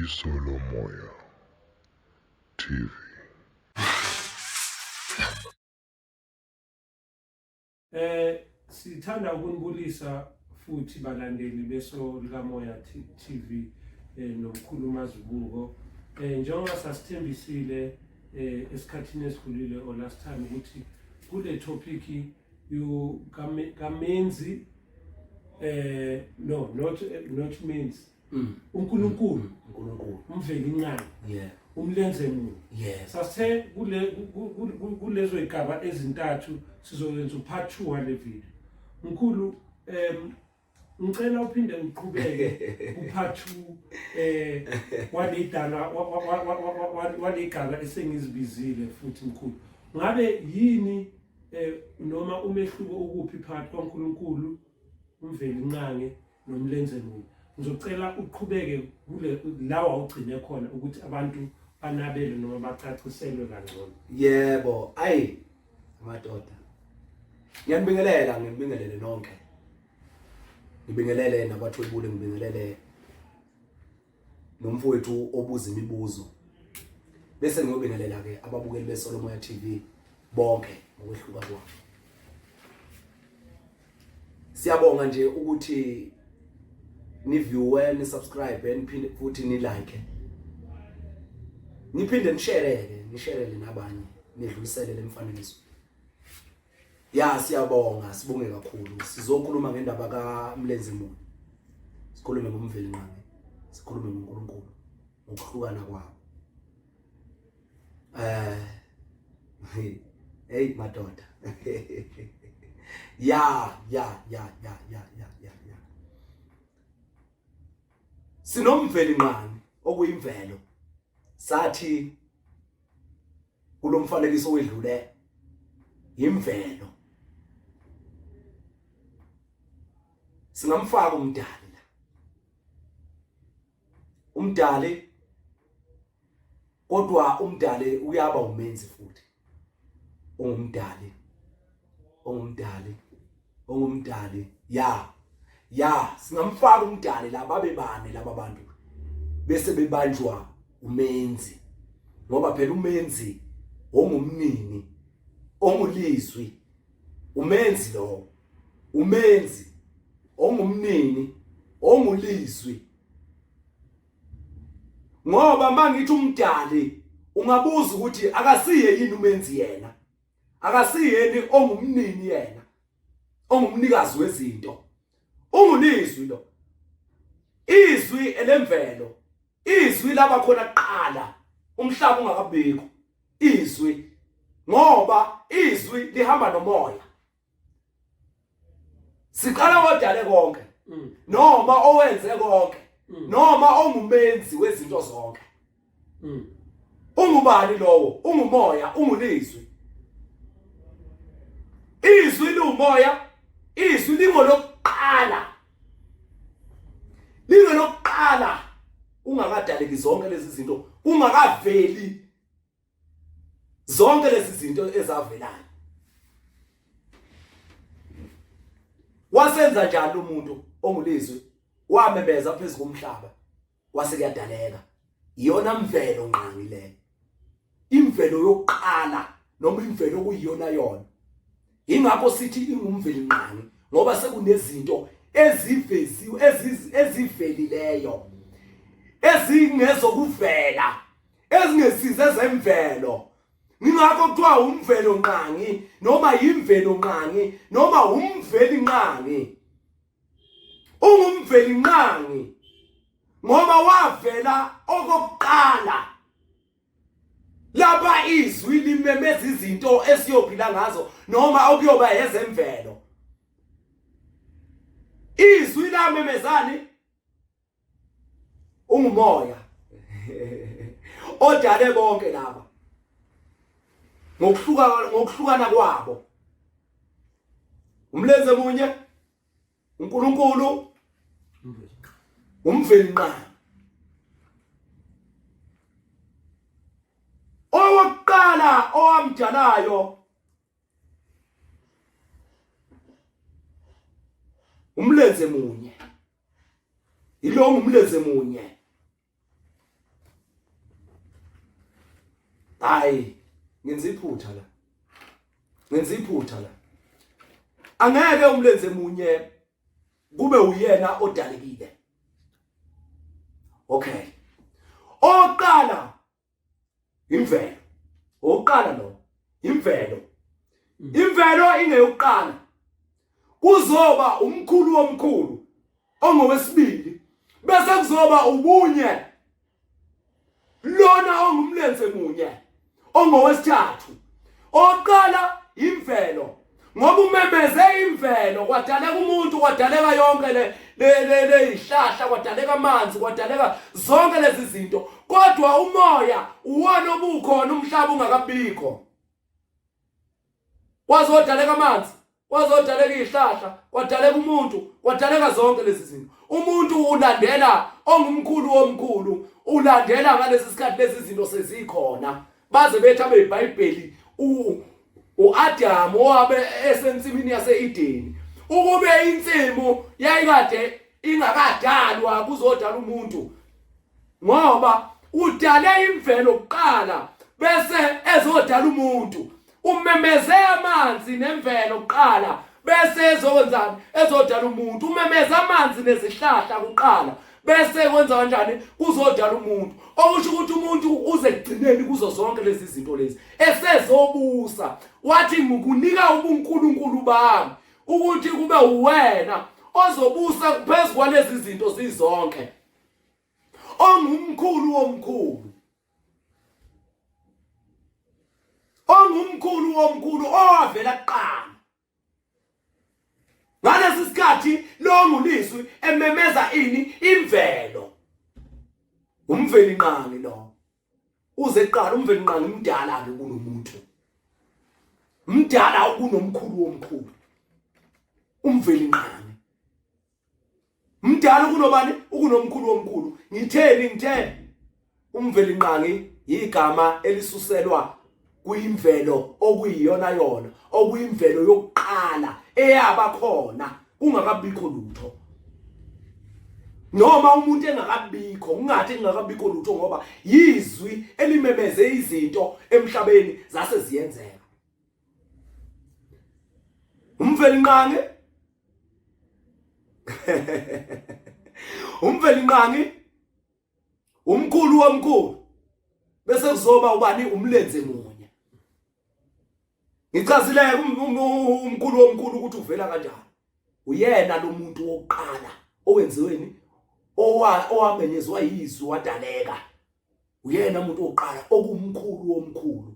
Iso Lomoya TV. Sithanda ukunibulisa futhi balandeli beso likaMoya TV nomkhulu Mazibuko. Njengoba sasithembisile esikhathini esidlulile or last time ukuthi kule topic you kamenzi no not means uNkulunkulu uNkulunkulu uMvelinqangi yeah umlenze munye. Yeah. Sasithe kule kulezo igaba ezintathu sizokwenza upart 2 wale video. Mkhulu, ngicela uphinde uqhubeke kupart 2 walidala walegaba esengizibizile futhi. Mkhulu, ngabe yini noma umehluko ukuphi phakathi kwaNkulunkulu uMvelinqangi nomlenze munye? Ngizocela uqhubeke kule lawa ugcine khona ukuthi abantu banabele noma bacaciselwe kangcono. Yebo, ayi madoda, ngiyanibingelela, nginibingelele nonke, ngibingelele nabathwebule, ngibingelele nomfowethu obuza imibuzo, bese ngiyobingelela ke ababukeli beSolomoya TV bonke ngokwehluka kwabo. Siyabonga nje ukuthi ni view, ni subscribe, niphinde futhi ni like, niphinde nishare ke, nishare nabanye, nidlulisele lemfanekiso. Ya, siyabonga, sibonge kakhulu. Sizokhuluma ngendaba kaMlenze munye, sikhulume ngoMvelinqangi, sikhulume ngoNkulunkulu ngokuhlukana kwabo. Hey madoda, ya ya ya ya ya ya ya ya, sinoMvelinqangi okuyimvelo. Sathi kulomfanekiso wedlule imvelo, singamfaka umdali la, umdali, kodwa umdali uyaba umenzi futhi ungumdali, ongumdali, ongumdali. Ya ya, singamfaka umdali la, babe bane laba bantu, bese bebanjwa umenzi, ngoba phela umenzi ongumnini, ongulizwi, umenzi lowo, umenzi ongumnini, ongulizwi. Ngoba mangithi umdali, ungabuza ukuthi akasiye yini umenzi yena, akasiyeni ongumnini yena, ongumnikazi wezinto? Ungulizwi lo, izwi elemvelo, izwi laba khona kuqala umhlaba ungakabikho, izwi, ngoba izwi lihamba nomoya. Siqala kodale konke noma owenze konke noma ongumenzi wezinto zonke. Ungubani lowo? Ungumoya, ungulizwi. Izwi liwumoya, izwi lingolokuqala, lingolokuqala ungakadaleki zonke lezi zinto, kungakaveli zonke lezi zinto ezavelayo. Wasenza njalo umuntu ongulizwi, wamemeza phezu komhlaba, wase kuyadaleka. Iyona mvelo ngqangi leyo, imvelo yokuqala noma imvelo okuyiyona yona. Ingakho sithi ingumvelinqangi, ngoba sekunezinto eziveziwe, ezivelileyo, ezingezokuvela, ezingesize ezemvelo. Ngingakho kuthiwa umvelo nqangi noma yimvelo nqangi noma umveli nqangi. Ungumveli nqangi ngoba wavela okokuqala lapha izwi limemeza izinto esiyophila ngazo noma okuyoba ezemvelo. Izwi lamemezani? Ungumoya odale bonke laba ngokuhluka, ngokuhlukana kwabo. Umlenze munye, uNkulunkulu, umvelinqangi. Owokuqala owamdalayo umlenze munye, yilo ngumlenze munye. Hayi, ngenza iphutha la. Ngenza iphutha la. Angeke umlenze munye kube uyena odalekile. Okay. Oqala imvelo. Oqala lo imvelo. Imvelo ingeyokuqala. Kuzoba umkhulu womkhulu ongowesibili bese kuzoba ubunye lona ongumlenze munye ongowesithathu oqala imvelo ngoba umemeze imvelo kwadaleka umuntu kwadaleka yonke le le leyihlahla kwadaleka amanzi kwadaleka zonke lezi zinto kodwa umoya uwona obukhona umhlaba ungakabikho Kwazodaleka amanzi, kwazodaleka izihlahla, kwadaleka umuntu, kwadaleka zonke lezi zinto. Umuntu ulandela ongumkhulu womkhulu, ulandela ngalesi sikhathi lezi zinto sezikhona. Baze bethi abeBhayibheli uAdamu owabe esensimini yase-Edeni ukube insimu yayikade ingakadalwa kuzodala umuntu ngoba udale imvelo kuqala bese ezodala umuntu umemeze amanzi nemvelo kuqala bese ezokwenzani ezodala umuntu umemeze amanzi nezihlahla kuqala bese kwenza kanjani kuzodala umuntu okusho ukuthi umuntu uze kugcineni kuzo zonke lezi zinto lezi esezobusa wathi ngikunika ubunkulunkulu bami ukuthi kube uwena ozobusa phezu kwalezi zinto zizonke ongumkhulu womkhulu ongumkhulu womkhulu owavela kuqala ngalesi sikhathi lo ngulizwi ememeza ini imvelo umveli nqangi lo uze kuqala umveli nqangi mdala ke kunomuntu mdala kunomkhulu womkhulu umveli nqangi Mdala kunobani? Ukunomkhulu womkhulu. Ngitheni ngithe uMvelinqangi igama elisuselwa kuyimvelo okuyiyona yona okuyimvelo yokuqala eyaba khona kungakabikho lutho noma umuntu engakabikho kungathi kungakabikho lutho ngoba yizwi elimemeze izinto emhlabeni zase ziyenzeka uMvelinqangi uMvelinqangi umkhulu womkhulu bese kuzoba ubani umlenze munye ngichazile umkhulu womkhulu ukuthi uvela kanjani uyena lo muntu wokuqala owenziweni owamenyezwa yizwi wadaleka uyena umuntu wokuqala okumkhulu womkhulu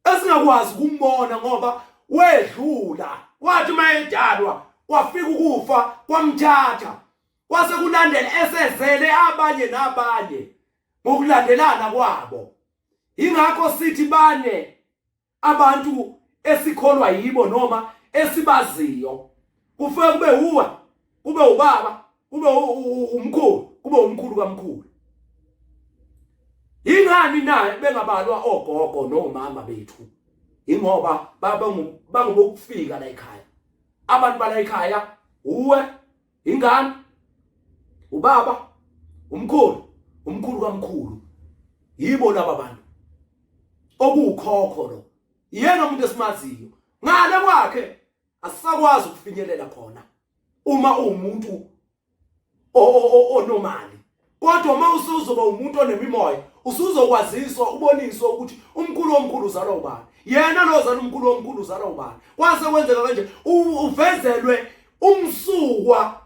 esingakwazi ukumbona ngoba wedlula wathi mayedalwa kwafika ukufa kwamthatha kwase kulandela esezele abanye nabanye ngokulandelana kwabo ingakho sithi bane abantu esikholwa yibo noma esibaziyo kufike kube uwe kube ubaba kube umkhulu kube umkhulu kamkhulu ingani na bengabalwa ogogo nomama bethu ingoba bangobokufika la ekhaya abantu bala ekhaya uwe ingane ubaba umkhulu umkhulu kamkhulu yibo laba bantu okuwukhokho lo yena umuntu esimaziyo ngale kwakhe asisakwazi ukufinyelela khona uma uwumuntu onomali kodwa uma usuzoba umuntu onemimoya usuzokwaziswa uboniswe ukuthi umkhulu omkhulu uzalwa ubani yena lo zalwa umkhulu omkhulu uzalwa ubani kwase kwenzeka kanje uvezelwe umsukwa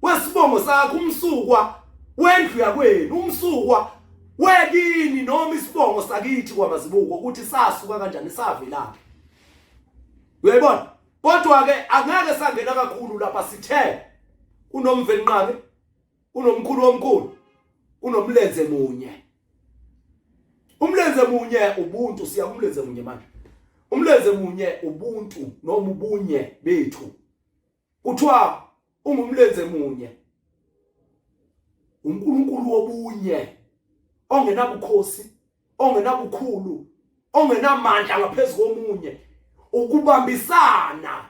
wesibongo sakho umsukwa wendlu yakwenu umsukwa wekini noma isibongo sakithi kwamazibuko ukuthi sasuka kanjani savelaphi uyayibona kodwa ke angeke sangena kakhulu lapha sithe kunomvelinqangi kunomkhulu omkhulu kunomlenze munye umlenze munye ubuntu siya kumlenze munye manje umlenze munye ubuntu noma ubunye bethu kuthiwa ungumlenze munye uNkulunkulu wobunye ongenabukhosi ongenabukhulu ongenamandla ngaphezu komunye ukubambisana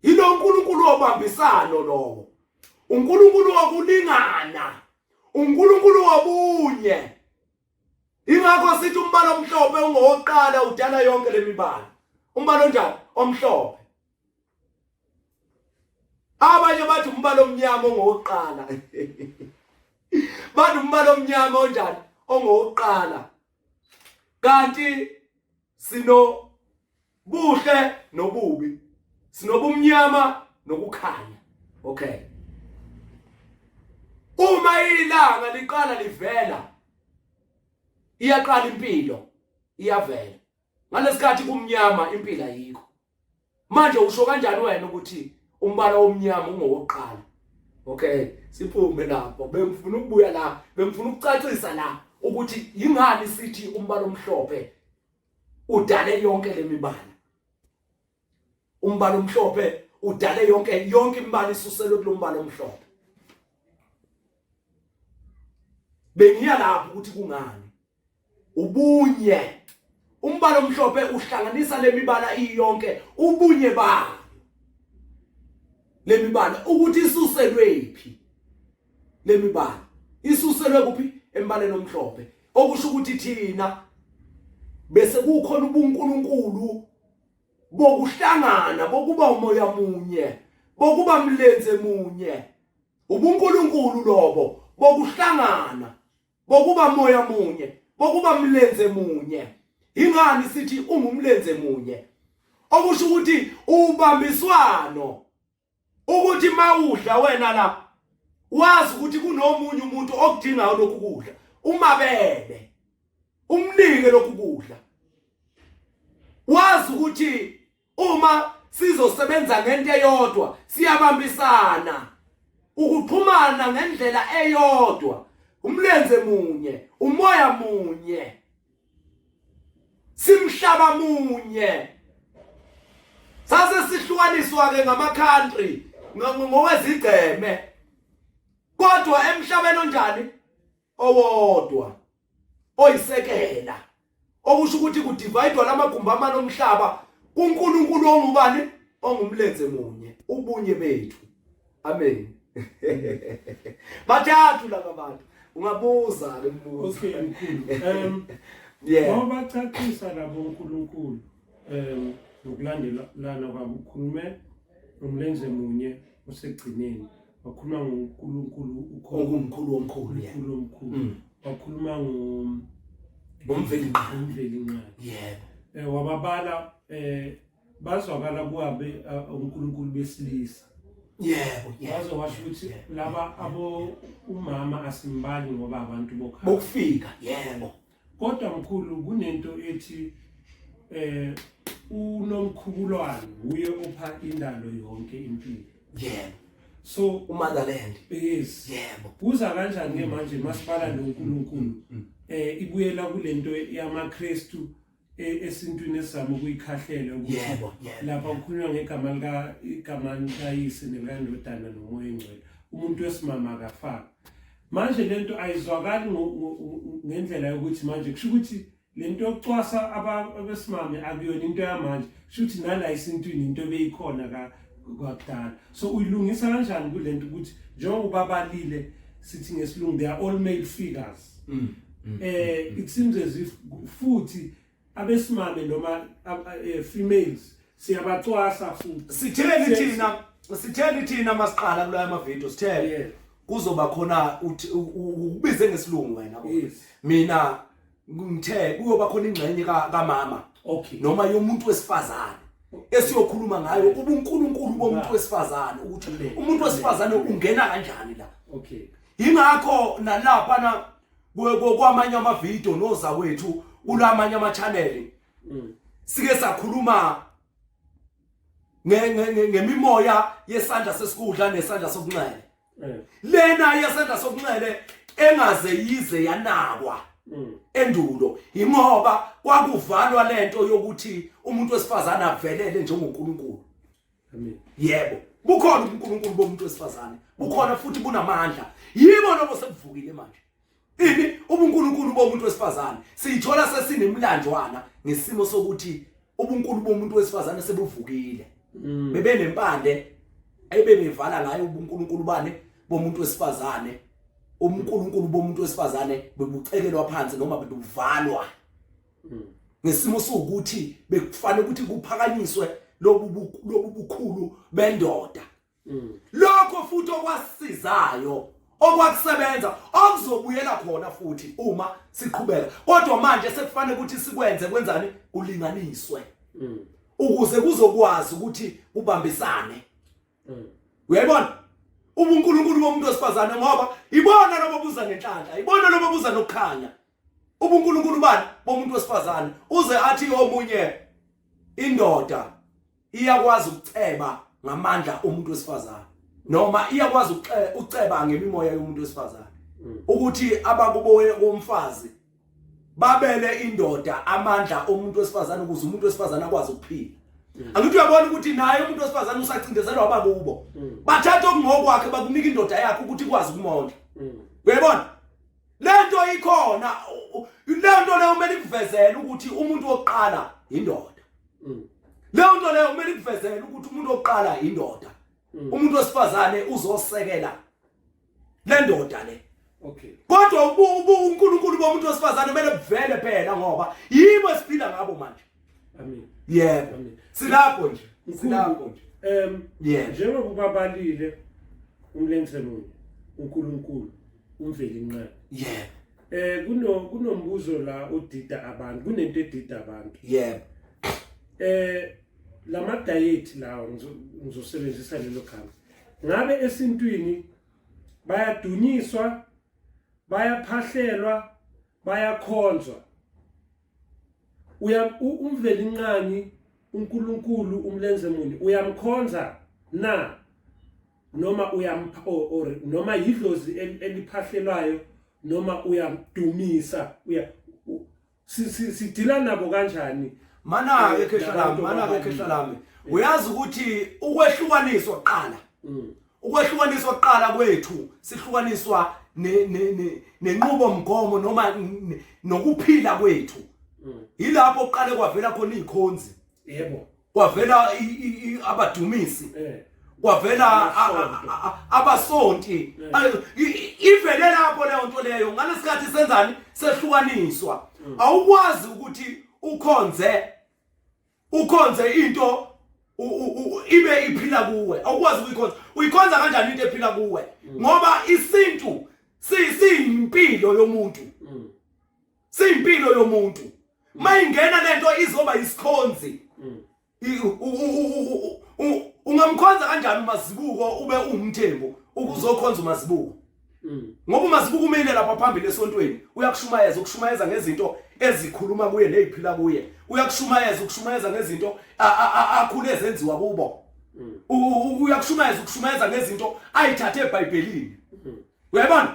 yilo uNkulunkulu wobambisano lowo uNkulunkulu wokulingana uNkulunkulu wobunye. Ingakho sithi umbala omhlophe ungowokuqala udala yonke lemibala. Umbala onjani? Omhlophe. Abanye bathi umbala omnyama ongowokuqala. Bathi umbala omnyama onjani? Ongowokuqala. Kanti sino buhle nobubi. Sinobumnyama nokukhanya. Okay. Uma ilanga liqala livela iyaqala impilo iyavela. Ngalesikhathi kumnyama impilo ayikho. Manje usho kanjani wena ukuthi umbala omnyama ungowokuqala? Okay, siphume lapho. Bengifuna ukubuya la, bengifuna ukucacisa la ukuthi yingani sithi umbala omhlophe udale yonke lemibala. Umbala omhlophe udale yonke yonke imibala isuselwe kulombala omhlophe. Bengiya lapho ukuthi kungani ubunye umbala omhlophe uhlanganisa lemibala iyonke ubunye bayo lemibala ukuthi isuselwe phi lemibala isuselwe kuphi embaleni omhlophe okusho ukuthi thina bese kukhona ubuNkulunkulu bokuhlangana bokuba umoya munye bokuba mlenze munye ubuNkulunkulu lobo bokuhlangana bokuba moya munye bokuba mlenze munye ingani sithi ungumlenze munye okusho ukuthi ubambiswano ukuthi mawudla wena la wazi ukuthi kunomunye umuntu okudingayo lokhu kudla umabele umnike lokhu kudla wazi ukuthi uma sizosebenza ngento eyodwa siyabambisana ukuxhumana ngendlela eyodwa umlenze munye umoya munye simhlaba munye sase sihlukaniswa ke ngama country ngokwezigceme kodwa emhlabeni onjani owodwa oyisekela okusho ukuthi kudividwa lamagumbi amane omhlaba kuNkulunkulu ongubani ongumlenze munye ubunye bethu amen bathathu laba bantu ungabuza ke mbuzo okay mkhulu um yeah ngoba cacisa labo uNkulunkulu um ngokulandelana kwabo ukhulume umlenze munye osegcineni wakhuluma ngoNkulunkulu ukhona ongumkhulu womkhulu yeah omkhulu omkhulu mm. wakhuluma ngo ngomvelinqangi umvelinqangi yebo eh wababala eh bazwakala kuwabe eh, uNkulunkulu besilisa yebo yebo waze washo ukuthi laba abo umama asimbali ngoba abantu bokhala bokufika yebo Kodwa mkhulu kunento ethi eh unomkhubulwane uye opha indalo yonke impilo. Yebo. So umotherland. Yes. Yebo. Kuza kanjani ke manje masibala noNkulunkulu? Mm, mm. Eh ibuyela kulento yamaKristu e, esintwini esizama ukuyikhahlela ukuthi yebo lapha kukhulunywa ngegama lika igama likayise nelikandodana nomoya engcwele umuntu wesimama akafaki manje lento ayizwakali ngendlela yokuthi manje kusho ukuthi lento yokucwasa abesimame akuyona into yamanje kusho ukuthi nala esintwini into ebeyikhona kwakudala so uyilungisa kanjani kulento ukuthi njengoba babalile sithi ngesilungu they are all male figures mm. Mm. Eh it seems as if futhi abesimame noma eh, females siyabacwasa futhi sitheni thina sitheni thina masiqala kulawa ama video sitheni kuzoba khona uthi ukubize ngesilungu wena mina ngithe kuyoba khona ingxenye kamama okay noma yomuntu wesifazane esiyokhuluma ngayo ubuNkulunkulu bomuntu wesifazane ukuthi umuntu wesifazane ungena kanjani la okay ingakho nalapha na kwamanye amavidiyo nozakwethu kulamanye ama-channel mm. sike sakhuluma ngemimoya yesandla sesikudla nesandla sokunxele eh. lena yesandla sokunxele engaze yize yanakwa mm. endulo ingoba kwakuvalwa lento yokuthi umuntu wesifazane avelele njengoNkulunkulu Amen. Yebo, bukhona ubuNkulunkulu bomuntu wesifazane. Bukhona futhi bunamandla. Yibo lobo sekuvukile manje. Ini ubuNkulunkulu bomuntu wesifazane siyithola sesinemlanjwana ngesimo sokuthi ubunkulu bomuntu wesifazane sebuvukile. Mm. Bebenempande ebebevala ngayo ubuNkulunkulu bane bomuntu wesifazane. uNkulunkulu bomuntu wesifazane bebucekelwa phansi noma bebuvalwa ngesimo sokuthi bekufanele ukuthi kuphakanyiswe lobu lobu bukhulu bendoda. Lokho futhi okwasizayo okwakusebenza okuzobuyela khona futhi uma siqhubeka, kodwa manje sekufanele ukuthi sikwenze kwenzani kulinganiswe ukuze kuzokwazi ukuthi kubambisane. Uyayibona ubuNkulunkulu bomuntu wesifazane, ngoba ibona lobo buza nenhlanhla, ibona lobo buza nokukhanya. UbuNkulunkulu bani bomuntu wesifazane, uze athi omunye indoda iyakwazi ukuceba ngamandla omuntu wesifazane, noma iyakwazi ukuceba ngemimoya yomuntu wesifazane, ukuthi abakubo womfazi babele indoda amandla omuntu wesifazane ukuze umuntu wesifazane akwazi ukuphila. Angithi uyabona ukuthi naye umuntu wesifazane usacindezelwa abakubo, bathatha okungokwakhe bakunika indoda yakhe ukuthi ikwazi ukumondla. Uyayibona lento ikhona, lento leyo kumele ikuvezele ukuthi umuntu wokuqala indoda. Leyo nto leyo kumele ikuvezele ukuthi umuntu wokuqala indoda, umuntu wesifazane uzosekela le ndoda le. Kodwa uNkulunkulu bomuntu wesifazane kumele buvele phela, ngoba yibo esiphila ngabo manje. Amen. Yebo, silapho nje, silapho nje. Yebo. Njengoba ubabalile umlenze munye uNkulunkulu uMvelinqangi. Yebo. Kunombuzo la odida abantu, kunento edida abantu. Yebo. Lama diet lawa ngizosebenzisa lelo gama. Ngabe esintwini bayadunyiswa, bayaphahlelwa, bayakhonzwa? Uya uMvelinqangi uNkulunkulu umlenze munye uyamkhonza na, noma uyampha or noma yidlozi eliphahlelwayo, noma uyamdumisa, uya sidila nabo kanjani? Mana-ke khehla lami, mana-ke khehla lami, uyazi ukuthi ukwehlukaniswa kuqala, ukwehlukaniswa kuqala kwethu sihlukaniswa nenqubo mgomo noma nokuphila kwethu. Yilapho kuqale kwavela khona izikhonzi. Kwavela abadumisi, kwavela abasonti. Ivele lapho leyo nto leyo ngalesikhathi senzani, sehlukaniswa. Awukwazi ukuthi ukhonze into ibe iphila kuwe, awukwazi ukuyikhonza. Uyikhonza kanjani into ephila kuwe? Ngoba isintu siyimpilo yomuntu, siyimpilo yomuntu. Mayingena lento izoba isikhonzi. Ungamkhonza kanjani uMazibuko ube uwumthembu ukuzokhonza uMazibuko? Ngoba uMazibuko umile lapha phambili esontweni, uyakushumayeza, ukushumayeza ngezinto ezikhuluma kuye neziphila kuye. Uyakushumayeza, ukushumayeza ngezinto akhule ezenziwa kubo. Uyakushumayeza, ukushumayeza ngezinto ayithathe eBhayibhelini. Uyayibona?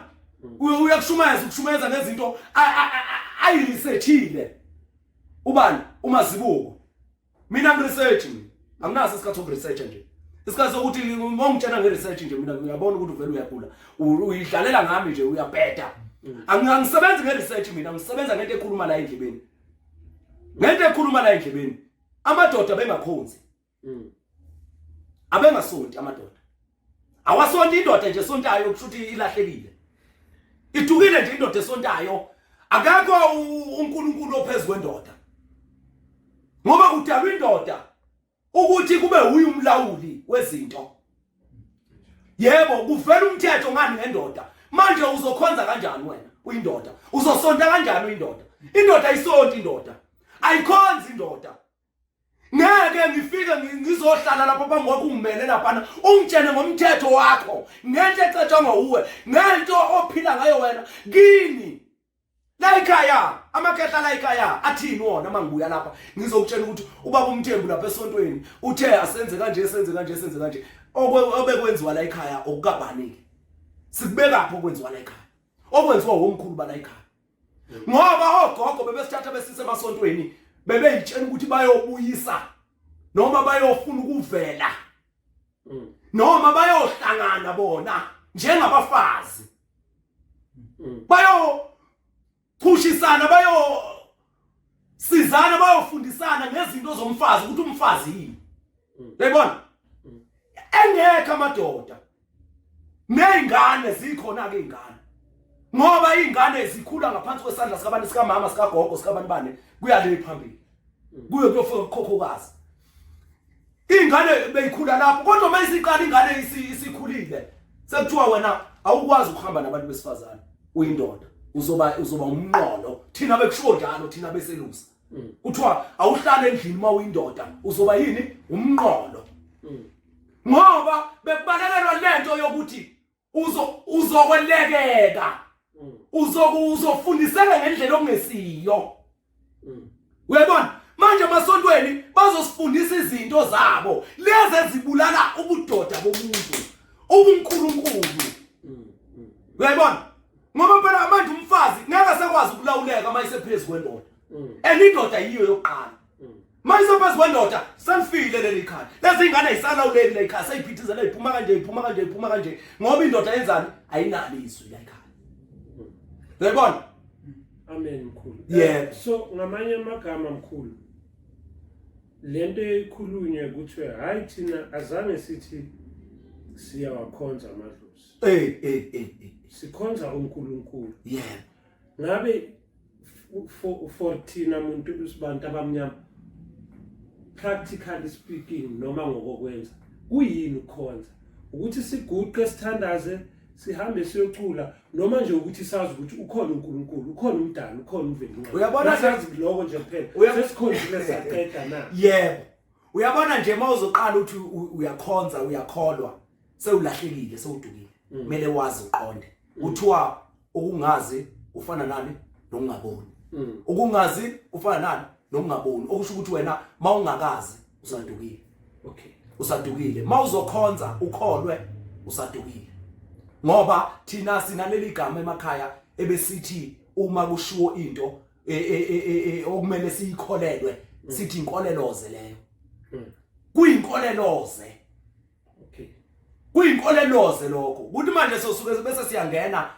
Uyakushumayeza, ukushumayeza ngezinto ayiresearchile. Ubani? UMazibuko. Mina ngiresearch, mina anginaso isikhathi sokuresearch nje, isikhathi sokuthi ngongitshena nge-research nje, mina ngiyabona ukuthi uvele uyagula, uyidlalela ngami nje, uyabheda. Angisebenzi nge-research mina, ngisebenza ngento ekhuluma la endlebeni, ngento ekhuluma la endlebeni. Amadoda bengakhonzi, abengasonti amadoda, awasonti. Indoda nje esontayo kusho ukuthi ilahlekile, idukile nje indoda esontayo. Akekho uNkulunkulu ophezulu kwendoda, ngoba kudalwa indoda ukuthi kube uye umlawuli wezinto. Yebo, kuvela umthetho ngani ngendoda. Manje uzokhonza kanjani wena uyindoda? Uzosonta kanjani uyindoda? Indoda ayisonti, indoda ayikhonzi, indoda ngeke ngifike ngizohlala lapha phambi kwakho, ungimele laphana, ungitshene ngomthetho wakho, ngento ecatshangwa uwe, ngento ophila ngayo wena kini la ekhaya. Amakhehla la ekhaya athini wona uma ngibuya lapha ngizokutshela ukuthi ubaba uMthembu lapha esontweni uthe asenze kanje, senze kanje, senze kanje? Obekwenziwa la ekhaya okukabani-ke? Sikubekaphi okwenziwa la ekhaya, okwenziwa womkhulu bala ekhaya? Ngoba ogogo bebesithatha besise emasontweni, bebeyitshela ukuthi bayobuyisa noma bayofuna ukuvela noma bayohlangana bona njengabafazi, bayophushisana, bayo sizana, bayofundisana ngezinto zomfazi, ukuthi umfazi yini. Uyayibona, engekho amadoda, nezingane zikhona ke, ingane. Ngoba izingane zikhula ngaphansi kwesandla sikabantu sikamama sikagogo sikabantu bane kuya le phambili. Kuye kuyofika kukhokhokazi. Ingane beyikhula lapho kodwa uma isiqala ingane isikhulile sekuthiwa wena awukwazi ukuhamba nabantu besifazane uyindoda uzoba uzoba umnqolo thina bekushiwo njalo thina beselusa kuthiwa awuhlale endlini uma uyindoda uzoba yini umnqolo ngoba bekubalekelwa lento yokuthi uzo uzokwelekeka uzofundiseka ngendlela okungesiyo uyayibona manje emasontweni bazosifundisa izinto zabo lezi ezibulala ubudoda bomuntu ubunkulunkulu uyayibona ngoba phela manje umfazi ngeke sekwazi ukulawuleka uma isephezu kwendoda and indoda yiyo yokuqala Manje phezu kwendoda selifile leli khaya. Lezi ingane ayisalawuleki la ikhaya seyiphithizela iphuma kanje iphuma kanje iphuma kanje ngoba indoda yenzani ayinalo izwi la ekhaya. Uyayibona? Amen mkhulu. Yebo. So ngamanye amagama mkhulu lento eyikhulunywe kuthiwe hayi thina azange sithi siyawakhonza amadlozi. Eh eh eh. eh. Sikhonza uNkulunkulu. Yebo. Ngabe for thina muntu sibantu abamnyama practically speaking noma ngokokwenza kuyini ukukhonza ukuthi siguqe sithandaze sihambe siyocula noma nje ukuthi sazi ukuthi ukhona uNkulunkulu ukhona umdali ukhona umveli uyabona sazi lokho nje kuphela sesikhonzile saqeda na yebo uyabona nje mawuzoqala uthi uyakhonza uyakholwa sewulahlekile sewudukile mm. kumele wazi uqonde kuthiwa ukungazi kufana nani nokungaboni mm. ukungazi kufana nani nokungaboni okusho ukuthi wena mawungakazi usadukile okay usadukile mawuzokhonza ukholwe usadukile ngoba thina sinaleli gama emakhaya ebesithi uma kushiwo into e, e, e, okumele siyikholelwe mm. sithi inkoleloze leyo mm. kuyinkoleloze okay kuyinkoleloze lokho ukuthi manje sosuke bese siyangena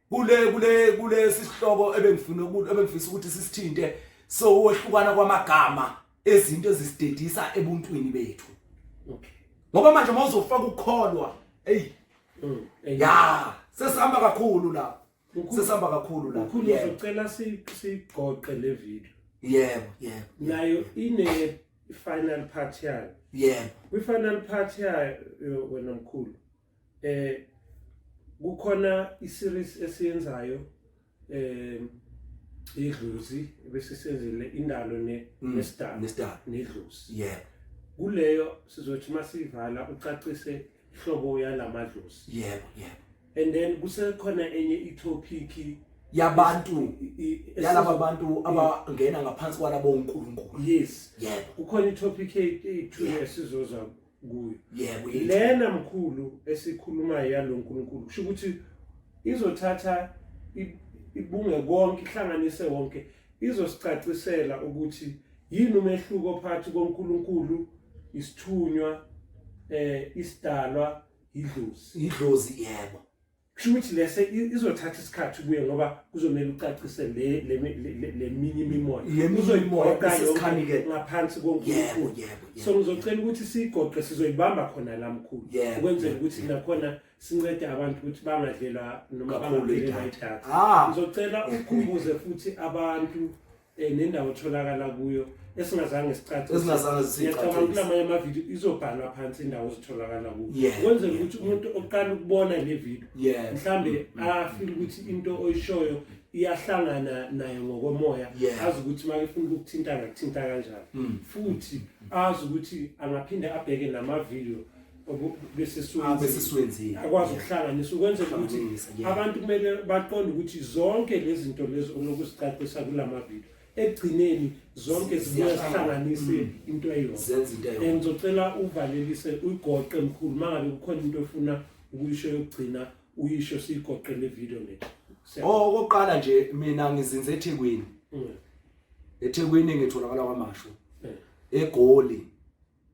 kule kule kulesi sihloko ebengifuna ebengifisa ukuthi sisithinte so wehlukana kwamagama ezinto ezisidedisa ebuntwini bethu okay ngoba manje mawuzofaka ukukholwa hey mm, ya sesihamba kakhulu la sesihamba kakhulu la mkhulu uzocela sigoqe le video yebo yebo nayo ine final part yayo yebo kwi final part yayo wena mkhulu eh kukhona i series esiyenzayo eh idlozi bese senzile indalo ne mm, nesidalo nesidalo nedlozi yebo kuleyo sizothi masivala ucacise hlobo yalamadlozi yebo yebo and then kusekhona enye itopic yabantu yalaba bantu abangena ngaphansi kwalabo uNkulunkulu yes yebo kukhona itopic eyi-two esizoza kuyo yebo lena mkhulu esikhulumayo yalo nkulunkulu kusho ukuthi izothatha ibunge konke ihlanganise wonke izosicacisela ukuthi yini umehluko phakathi koNkulunkulu isithunywa eh isidalwa idlozi idlozi yebo kusho ukuthi lese izothatha isikhathi kuye ngoba kuzomele ucacise le leminye imimoya uzoyigoqa yonke ngaphansi koNkulunkulu so ngizocela ukuthi siyigoqe sizoyibamba khona la mkhulu ukwenzela ukuthi nakhona sincede abantu ukuthi bangadlelwa noma bangaphelelwa idatha ah. ngizocela ukhumbuze futhi abantu eh nendawo otholakala kuyo esingazange sicacise esingazange sicacise ngiyacabanga kulamanye amavidiyo izobhalwa phansi indawo ozitholakala kuyo kwenzela ukuthi umuntu oqala ukubona le video mhlambe mm, mm. afile ukuthi into oyishoyo iyahlangana naye ngokomoya azi ukuthi uma efuna ukukuthinta angakuthinta kanjani mm. futhi azi ukuthi angaphinde abheke namavidiyo besesiwenzile akwazi ukuhlanganisa ukwenzela ukuthi abantu kumele baqonde ukuthi zonke lezi zinto lezi onokuzicacisa kula mavidiyo ekugcineni zonke zibuya zihlanganise into eyodwa and ngizocela uvalelise uyigoqe mkhulu uma ngabe kukhona into ofuna ukuyisho yokugcina uyisho siyigoqe le video le oh okokuqala nje mina ngizinze eThekwini eThekwini ngitholakala kwaMashu eGoli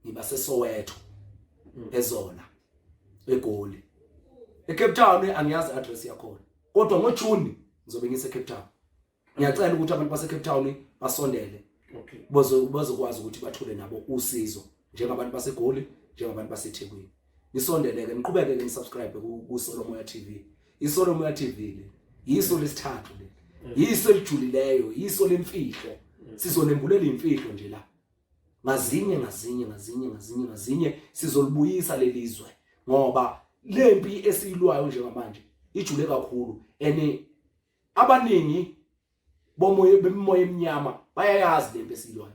ngiba seSoweto mm. eZola eGoli eCape Town angiyazi address yakhona kodwa ngoJune ngizobe ngise Cape Town ngiyacela ukuthi abantu base Cape Town basondele okay bazokwazi ukuthi bathole nabo usizo njengabantu baseGoli njengabantu baseThekwini nisondeleke niqhubeke ke nisubscribe ku Solomoya TV iSolomoya TV le Yiso lesithathu leli. Yiso elijulileyo, yiso lemfihlo. Sizonembulela imfihlo nje la. Ngazinye ngazinye ngazinye ngazinye ngazinye sizolibuyisa lelizwe ngoba lempi esiyilwayo njengamanje ijule kakhulu and abaningi bomoya bemimoya eminyama bayayazi lempi esiyilwayo.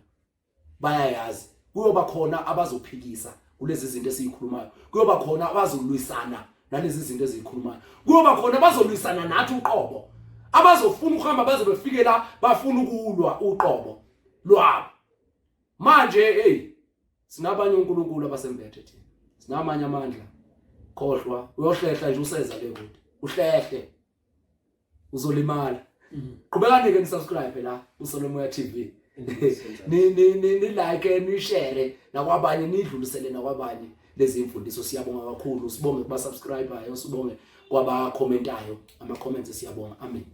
Bayayazi. Kuyoba khona abazophikisa kulezi zinto esizikhulumayo. Kuyoba khona abazolwisana nalezi zinto ezikhulumayo. Kuyoba khona abazolwisana nathi uqobo. Abazofuna ukuhamba baze befike la bafuna ukulwa uqobo lwabo. Manje hey sinabanye uNkulunkulu abasembethe thina. Sinamanye amandla. Khohlwa uyohlehla nje useza le kude. Uhlehle. Uzolimala. Qhubekani ke ni subscribe la uSolomoya TV. Ni ni ni like ni share nakwabanye nidlulisele nakwabanye lezi imfundiso. Siyabonga kakhulu, sibonge kuba subscriberayo, sibonge kwaba commentayo, ama comments siyabonga. Amen.